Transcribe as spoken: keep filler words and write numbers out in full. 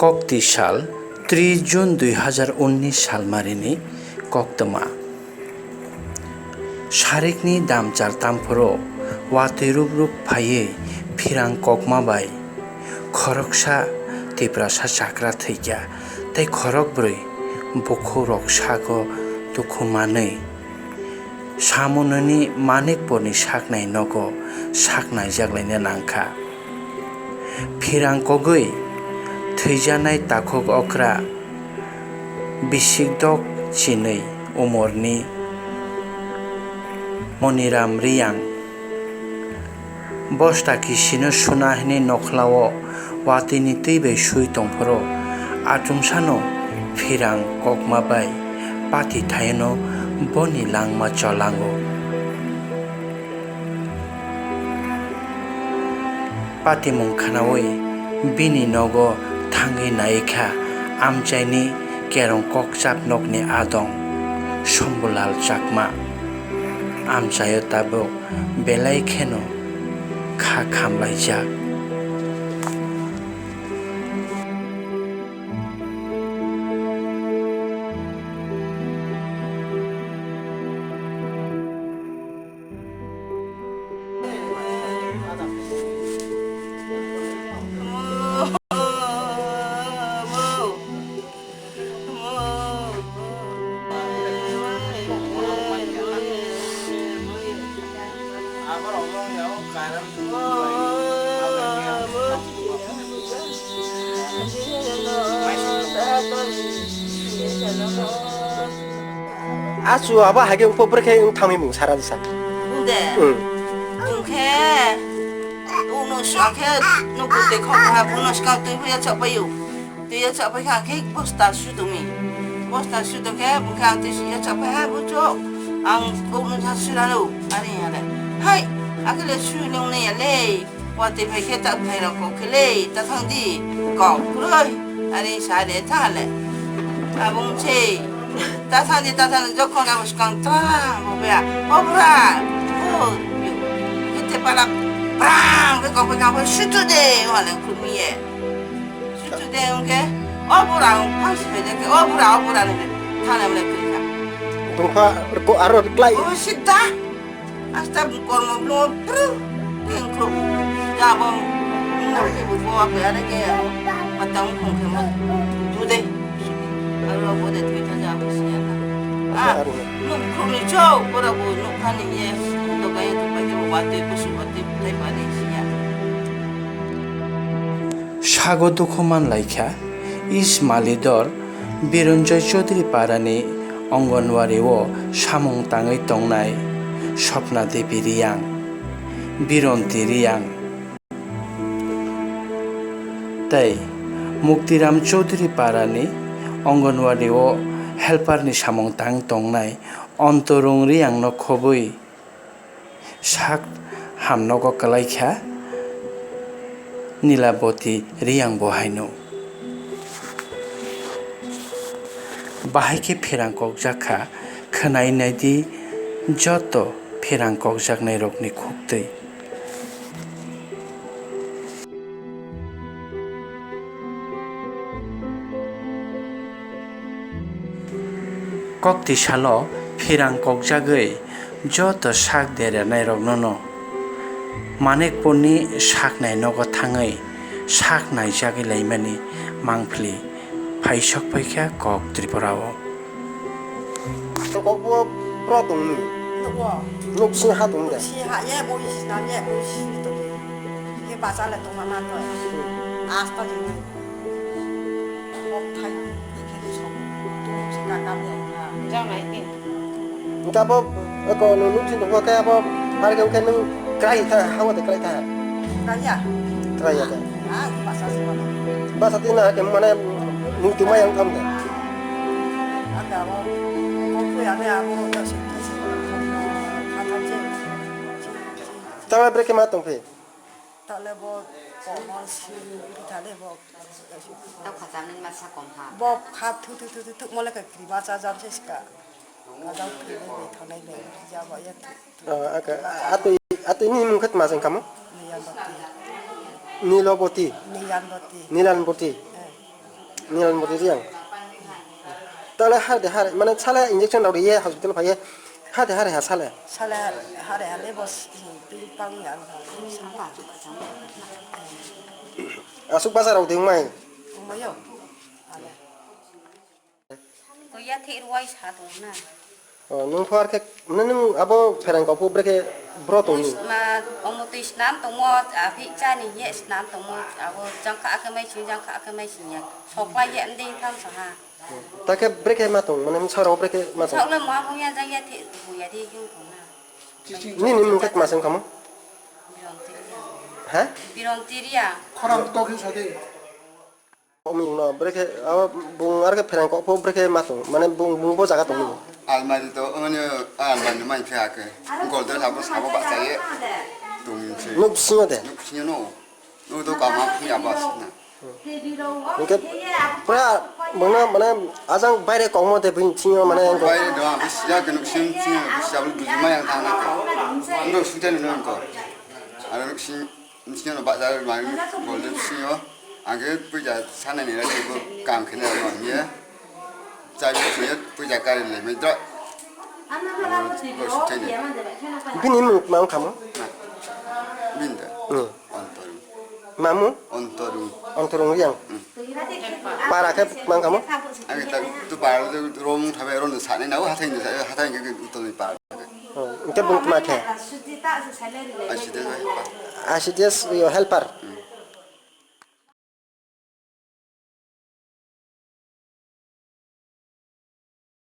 Kokti sal, tris June dui hazar unnish salmarini koktwma. Sarikni damchar tamphoro watwi rup rup phaiwi phirang kokma bai khoroksa Tiprasa chakra thwikha, tei khorokbrwi bukhuk rok sago dukhu manwi Samunoni Manikpurni saknai nogo saknaijak laina nangkha. Phirang kogwi thwijanai takhuk okra bisik dok chinwi umorni Moniram Riyang. Bosta kisino suna hwnwi nokhlao watwini twi bai swi tongphuru, achomsano phirang kokma bai pati thaino boni langma cholango. Patimung khnaui bini nogo thangwi naikha amchaini kerong kokchap nokni adong Shambhulal Chakma. Amchaio tabuk belai kheno kha khamlaijak. Achu abo hai khe wngkha bwrwi khe wng thangwi mung sara jesa. Wng de? Hmm. Wng khe, wngno swkang khe nukhung tei khok ha, bono swkang twi phuya chapaiyo. Twi ya chapai kha khe bosta sutumi. Bosta suto khe bwkha ang twi ya chapai ha buchuk. Ang kokno tha surano. Ani ya le. Hai, akhe le sui nung ne ya le. Watwi phai khe ta phai rok kok khe le, ta thang di, kok kwrwi, ani sa de tha le. Abung se, ta thang di, ta thang di, jokhon abo swkang tra, bo bera, o bra, o, khe te pala, prang, khe kok bai kang bai sutu de, wale khumi ye. Sutu de, wngkhe, o bura, ang phang si phai de khe, o bura, o bura, nang thang le, wale kwrwi kha. Bungkha, ko aro reply. O sita. Asta kormo blo pru kengkro. Ya bo mor ke bo bo ape are ke ya. Patang khong ke mo dude. Aro bo de twi tha ja bo siya na. Ah, nuk khong ni cho, bora bo nuk khani ye. To ga ye to pa ke bo wate ko su wate tai pa de siya. Sago dukhu man laikha, East Malidor Bironjoy Chowdhury parani Anganwadi o samung tangwi tongnai Swapna Devi Riyang, Bironti Riyang tei Muktiram Chowdhury parani Anganwadi o helper ni samung tang tongnai Antorung Riyang no khobwi sak hamnogo kwlai kha Nilaboti Riyang bo haino. Bahai khe phirang kokjak kha, khwnai naidi joto phirang kokjaknairokni khuktwi. Kokti salo phirang kokjagwi joto sak derernairoknono Manikpurni saknai nogo thangwi sak naijagwi laimani mangpili phaisok phaikha kok Tripura o. Kokbo pro tongni. Nukgo. Nuk sing ha tong de. Si ha ye bo is na ye bo is ni to. Ye basa le tong ma to. Asta di. Kok thai. Ke so. Tu si ka kam ye. Jang nai ke. Engka bo ko nuk sing tong khe abo har ke nung krai tha ha wa de krai tha. Krai ya. Krai ya. Ah, basa si ma. Basa ti na ke mane nuk tu ma yang tham de. Tala brekhe ma tongphi? Tala bo Komo sini bithale bo. Tau khatamni masa kom ha. Bo kha thu thu thu thu thu mole ka kriba cha jam se ska. Ka jam kriba be thanai be ja ba ya thu. Ah, aka, atui, atui ni mung khat masing kamu? Nilanboti. Niloboti. Nilanboti. Nilanboti. Eh. Nilanboti riang. Tale har de har, mane sale injection rok ye hospital phai ye. Har de har ha sale. Sale har ha le bos ping pang ya. Asuk bazar rok ding mai. Umayo. Ale. Ko ya thik ruwai sa tong na. Oh, nung pho arkhe, nung, nung abo pherang kok phu brekhe bro tong ni? Ma, omo twi snam tongmo, aphi chani ye snam tongmo, abo jangkha akhe mai sing, jangkha akhe mai sing ya. Sokla ye nding tham sa ha. Ta khe brekhe ma tong, mane bwsa rok brekhe ma tong? Sokla ma mung ya jang ya thik bu ya di yung tong na. Nini mung khe tma se wng kha mo? Biron Tiria. Ha? Biron Tiria. Khorang tok hin sa di. Omung no brekhe abo bung arkhe pherang kok pho brekhe ma tong, mane bung, bung bo jaga tong ni. Almari to, mane almari no mai phi ake. Golden sabo, sabo ba chaye. Tung se. Nuk bisingo de? Nuk bisingo no. Nuk do kama phi abas na. Hingke pura bungno mane ajang baire kongmo de bini singo mane. Baire do ang sijak nuk sin sin sabo bujima yang tang na. Nuk sin ten nuk ko. Aro nuk sin. Bisingo no bazar mai bol de bisingo. Ang khe puja sanai ni rai bo kam khe na ma ye. Chai bisingo puja kari le mai dra. Bo sitene. Bini mung mang kamo? Binda. Hmm. Ontoru. Mamu? Ontoru. Ontoru yang. Hmm. Para khe mang kamo? Ang ta tu para rom thabe rom sane na hathai ni hathai ke utoni para. Hmm. Inte bung ma khe? Aside. Aside yo helper.